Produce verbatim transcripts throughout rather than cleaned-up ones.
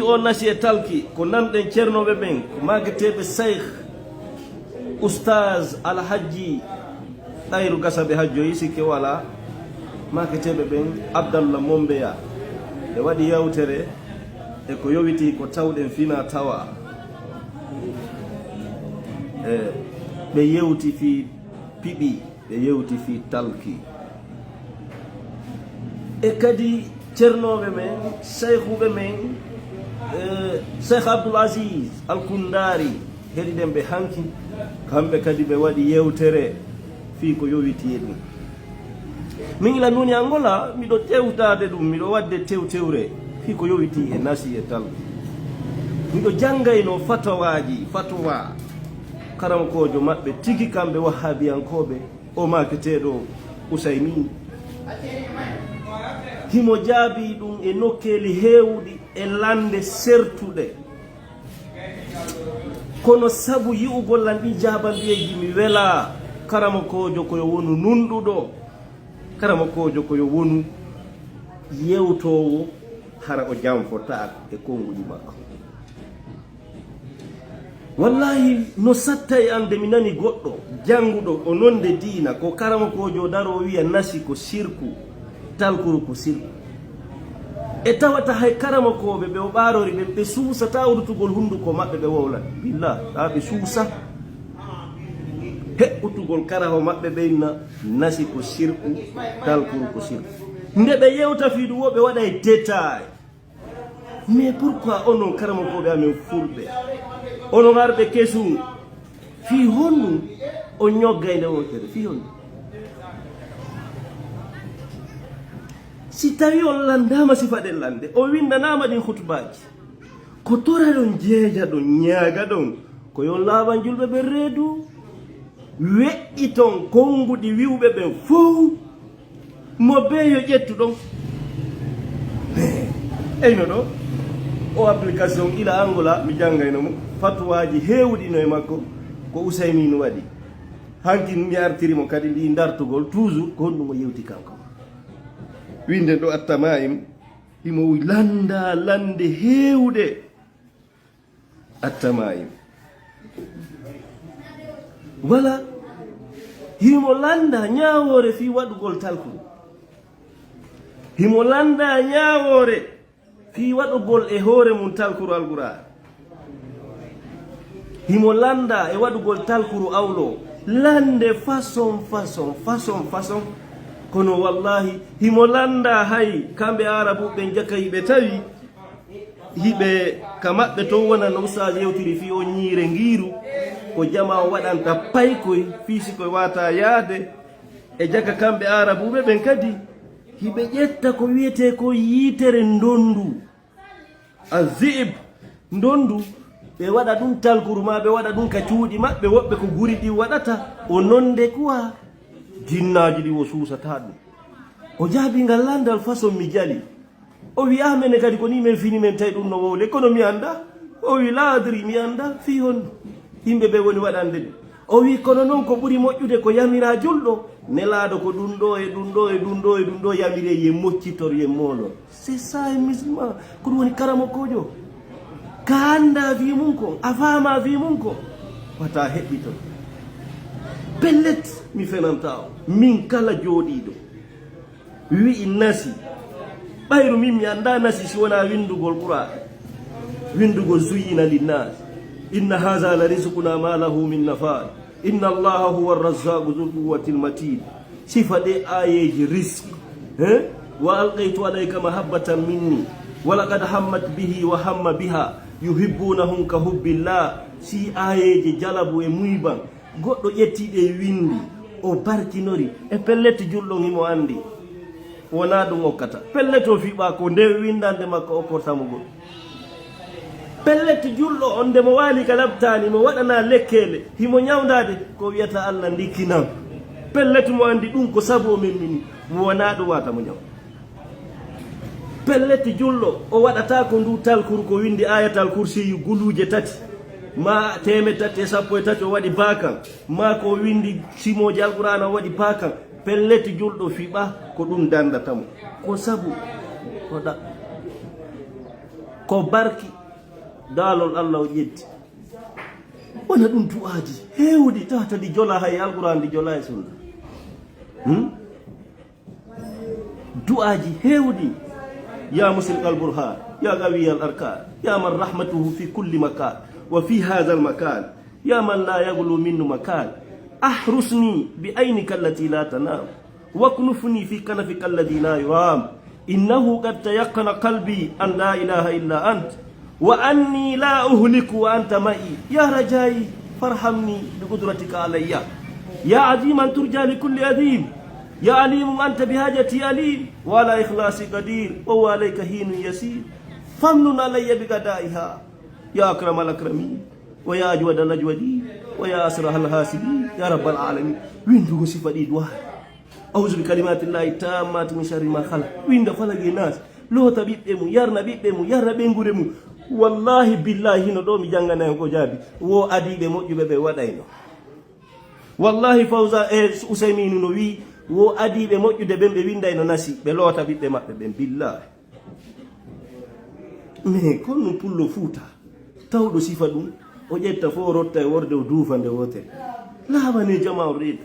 O nasi e talki ko nanɗen ceernooɓe ɓen, ko maaketeeɓe Seykh Oustaz Alhajji Ɗayru Gasaɓe Hajjoyi, sikke walaa, maaketeeɓe ɓen, Abdallah Mombeya. Ɓe waɗi yewtere e ko yowitii ko tawɗen fina tawa. E ɓe yewti fii piɓi, ɓe yewti fii talki. E kadi ceernooɓe men, seyhuɓe men, e Seykh Abdoul Aziz Al Koundari, heɗiɗen ɓe hanki, kamɓe kadi ɓe waɗi yewtere fii ko yowitii e ɗum. Min ila nuni Angola, miɗo tewtaade ɗum, miɗo waɗde tewtewre fii ko yowitii e nasi e talki. Miɗo janngayno fatawaaji, fatawa karamokoojo maɓɓe tigi, kamɓe wahhabiyankooɓe, o maaketeeɗo Usaymin. Himo jaabii ɗum e nokkeeli heewuɗi e lannde sertuɗe. Kono sabu yi'ugol lan ɗin jaabandiyeeji, mi welaa. Karamokoojo ko yo wonu nunɗuɗo. Karamokoojo ko yo wonu yewtoowo, hara o janfotaako e konnguɗi makko. Wallahi, no satta e an nde mi nani goɗɗo jannguɗo o nonde diina, ko karamokoojo daroo wiya nasi ko sirku, talkuru ko sirku. E tawata hay karamokooɓe ɓe o ɓaarori ɓen, ɓe suusataa uddutugol hunnduko maɓɓe ɓe wowla. Billah, taa ɓe suusa. Heɓɓutugol karaho maɓɓe ɓe inna nasi ko sirku, talkuru ko sirku. Nde ɓe yewta fii ɗum, wo ɓe waɗa e détail. Mais pourquoi onon karamokooɓe amen fulɓe, onon arɓe kesun, fii honɗum on ñoggay nde wootere? Fii honɗum? Si tawi on lanndaama sifaɗen lannde, on winndanaama ɗin hutubaaji, ko toraɗon, jeejaɗon, ñaagaɗon, ko yo on laaɓan julɓe ɓen reedu, weƴƴiton konnguɗi wi'uɓe ɓen fow, mo bee yo ƴettu ɗon. Eyno ɗo, o application ila Angola, mi janngayno mo. Fatuwaaji heewuɗi no e makko, ko Usaymin waɗi. Hankin mi artiri mo kadi ndi dartugol, toujours ko honɗum o yewti kanko. Winnde ɗo At-Tamaim, himo lannda lannde heewuɗe. At-Tamaim. Wala, himo lannda ñaawoore fii waɗugol talkuru. Himo lannda ñaawoore fii waɗugol e hoore mum talkuru Alqur'aan. Himo lannda e waɗugol talkuru awlo. Lannde façon, façon, façon, façon. Kono wallahi, himo lannda hay kamɓe Aarabuɓe ɓen jaka hiɓe tawi hiɓe ka maɓɓe ton wona no Ustaaz yewtiri fii on ñiire ngiiru, ko jamaa o waɗanta paykoy fii si koy waata yaade. E jaka kamɓe Aarabuɓe ɓen kadi, hiɓe ƴetta ko wi'etee ko yiitere ndondu. Azi'ib, ndondu, ɓe waɗa ɗum talkuru maa ɓe waɗa ɗum ka cuuɗi maɓɓe, woɓɓe ko guri ɗin waɗata, o nonde kuwa jinnaaji ɗin o suusataa ɗum. O jaabii ngal lanndal façon mi jali. O wi'i, "Ah, menen kadi ko nii men fini men tawi ɗum no wowle, kono mi anndaa." O wi'i, "Laa adri, mi anndaa fii honɗum yimɓe ɓe woni waɗande ɗum." O wi'i, "Kono non ko ɓuri moƴƴude ko yamiraa julɗo, Nelaaɗo ko ɗum ɗo e ɗum ɗo e ɗum ɗo e ɗum ɗo yamiree, yen moccitor, yen moolor." C'est ça, un musulman. Ko ɗum woni karamokoojo. Ka anndaa fii mum kon, a faamaa fii mum kon, wata heɓɓitor. Pellet, mi fenantaa on. Min kala jooɗiiɗo wi'i nasi. Ɓayru min mi anndaa nasi si wonaa winndugol Qur'aan. Winndugol zuyyina linnaas. Inna haza la rizquna ma lahu min nafad. Inna Allaha huwa arrazzaqu dhul quwwatil matin. Sifa ɗe aayeeji rizq. He? Wa alqaytu alayka mahabbatan minni. Wa laqad hammat bihi wa hamma biha. Yuhibbunahum ka hubbillah. Si aayeeji jalabu e muyban. Goɗɗo ƴetti ɗe winndi, o barkinori, e pellet julɗo on himo anndi wonaa ɗum okkata. Pellet o fiɓa ko nde winndande makko okkorta mo goɗɗum. Pellet julɗo on nde mo waali ka labtaani, mo waɗanaa lekkeele, himo ñawndaade, ko wiyata Allah ndikkinan. Pellet mo anndi ɗum ko sabu o memmini, wonaa ɗum wata mo ñaw. Pellet julɗo, o waɗataa ko ndu talkuru ko winndi Ayatal Kursiyu guluuje tati, maa teemeɗɗe tati e sappo e tati, o waɗi baakan, maa ko winndi simooji Alqur'aana o waɗi baakan. Pellet julɗo fiɓa ko ɗum danndata mo. Ko sabu ko ɗa-, Ko barki daalol Allah o ƴetti. Wona ɗum du'aaji heewɗi tawata ɗi jola hay Alquraan, ɗi jola e Sunna. Hmm? Du'aaji heewɗi. يا مسرق البرهان، يا قوي الأركان، يا من رحمته في كل مكان وفي هذا المكان، يا من لا يغلو منه مكان، احرسني بعينك التي لا تنام، واكنفني في كنفك الذي لا يرام، إنه قد تيقن قلبي أن لا إله إلا أنت، وأني لا أهلك وأنت معي، يا رجائي فارحمني بقدرتك علي، يا عظيما ترجى لكل عظيم، يا عليم أنت بحاجتي عليم، وعلى إخلاصي قدير، وهو عليك هين يسير، فامنن علي بقضائها، يا أكرم الأكرمين، ويا أجود الأجودين، ويا أسرح الحاسدين، يا رب العالمين. Windugo sifa ɗi du'a. أعوذ بكلمات الله التامات من شر ما خلق. Winda falaq e naas. Loota ɓiɓɓe mum, yarna ɓiɓɓe mum, yarna ɓeynguure mum. Wallahi billahi hino ɗo mi janngana en ko jaabi. Wo adiiɓe moƴƴuɓe ɓe waɗayno. Wallahi Fawza e Usayminu no wi'i wo adiiɓe moƴƴude ɓen ɓe winndayno nasi, ɓe loota ɓiɓɓe maɓɓe ɓen. Billahi. Mais kono pullo Fuuta, tawɗo sifa ɗum, o ƴetta fof o rotta e worde o duufa nde wootere. Laaɓane jama on reedu.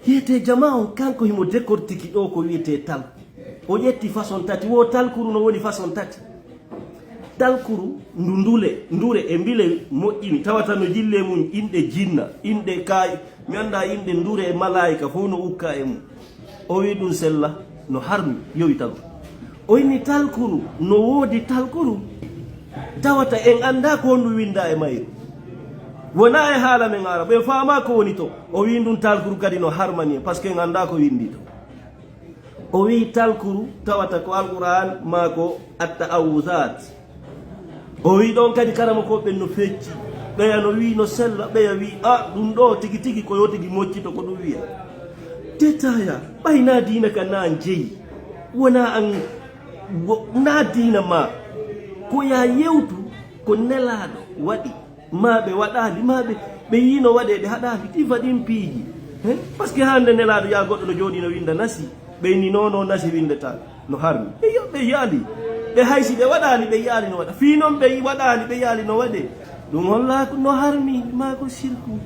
Yiyete jama on kanko himo décortiquer ɗo ko wiyetee tal. O ƴetti façon tati, wo talkuru no woni façon tati. Talkuru ndu ndule, ndure e mbile moƴƴini, tawata no jilli e mum inɗe jinna, inɗe kaayi, mi anndaa inɗe ndure e malaayika, fof no ukka e mum. O wi ɗum sella, no harmi, yowi tago. O inni talkuru, no woodi talkuru, tawata en anndaa ko honɗum winndaa e mayru. Wonaa e haala men Arab, en faamaa ko woni to. O wi ɗum talkuru kadi no harmani en, parce que en anndaa ko winndi to. O wi talkuru tawata ko Alquraan maa ko At-Ta'awuzaat. O wi ɗon kadi karamokooɓe ɓen no fecci. Ɓeya no wi no sella, ɓeya wi, "A, ɗum ɗo tigi tigi ko yo tigi moccito ko ɗum wiya." Detaya, ɓay na diina ka na jeyi. Wona an, wo-, na diina ma. Ko ya yewtu ko Nelaaɗo waɗi. Maa ɓe waɗaali, maa ɓe, ɓe yii no waɗee, ɓe haɗaali. Ɗi faɗin piiji. He? Parce que hannde Nelaaɗo yaa goɗɗo no jooɗii no winnda nasi. Ɓe inni, "Non, non, nasi winndetaake." No harmi. Ɓe yo-, ɓe yaali. Ɓe hay si ɓe waɗaali, ɓe yaali no waɗa. Fii non ɓe waɗaali, ɓe yaali no waɗee. Ɗum holla ko no harmi, maa ko sirku.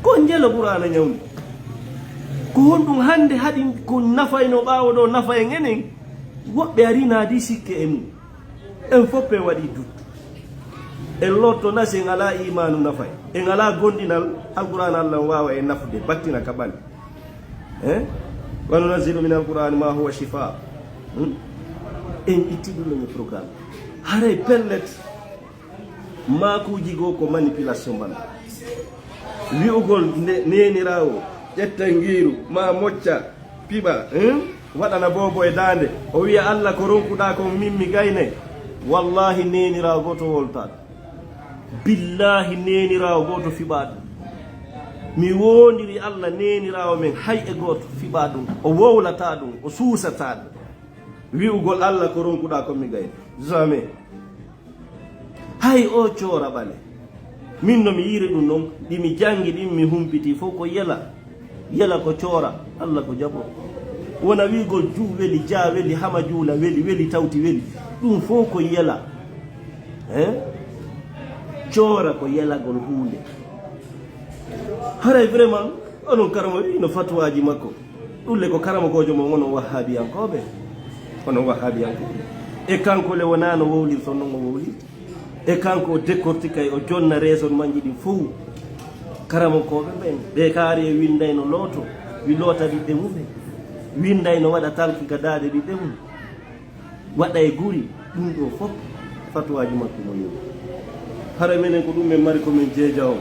Ko njelo Qur'aana ñawni. Ko honɗum hannde haɗi ko nafayno ɓaawo ɗo nafa en enen? Woɓɓe arii naadi sikke e mum. En fof en waɗi dut. En lotto nasi en alaa iimaanu nafay. En alaa gondinal Alqur'aan Allah on waawa en nafude, battina ka ɓalli. Eh? "Wa nunazzilu min alqur'ani ma huwa shifa." Hmm? En itti ɗum e programme. Haray pellet, maakuuji goo ko manipulation mbanɗa. Wi'ugol nde neeniraawo ƴetta ngiiru, ma mocca, piɓa, hmm? Waɗana boobo e daande. O wi'a, "Allah ko ronkuɗaa kon min mi gaynay." Wallahi neeniraawo gooto woltaaka. Billahi neeniraawo gooto fiɓaa ɗum. Mi woondiri Allah neeniraawo men hay e gooto fiɓaa ɗum. O wowlataa ɗum, o suusataa ɗum. Wi'ugol Allah ko ronkuɗaa kon mi gaynay. Jamais. Hay o coora ɓale. Min no mi yiiri ɗum non, ɗi mi janngi ɗin mi humpitii fof ko yela. Yela ko coora, Allah ko jaɓo. Wona wi'ugol juu weli, jaa weli, hama juula weli, weli tawti weli. Ɗum fof ko yela. Eh? Coora ko yelagol huunde. Haray vraiment, onon karamo wi'ino fatuwaaji makko. Ɗum le ko karamokoojo mon onon wahhabiyankooɓe. Onon wahhabiyankooɓe. E kanko le wonaa no wowlirton non o wowlirta. E kanko o décortiquay, o jonna raisonnementji ɗin fow. Karamokooɓe ɓen, ɓe kaari e winndayno looto, wi loota ɓiɓɓe mum en. Winndayno waɗa talki ka daaɗe ɓiɓɓe mum. Waɗa e guri, ɗum ɗo fof fatuwaaji makko mo yewi. Hara menen ko ɗum men mari ko men jeeja on.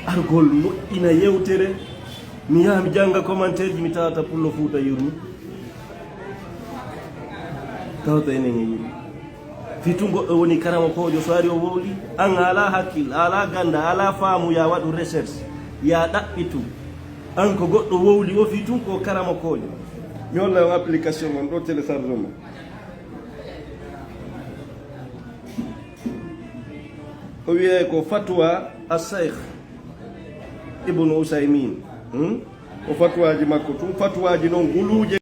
Argol moƴƴina yewtere, mi yaha mi jannga commentaire ji, mi tawata Pullo Fuuta yurmi. Tawata enen e yurmi. Fii tun goɗɗo woni karamokoojo, so ari o wowli, an a alaa hakkil, a alaa ganda, a alaa faamu, ya waɗu recherche, ya ɗaɓɓitu. An ko goɗɗo wowli o fii tun ko karamokoojo. Mi holla on application on ɗo, télécharge mo. O wiyee ko Fatwa As-Saykh Ibnu Usaymin. Hmm? Ko fatwaaji makko tun, fatwaaji non guluuje.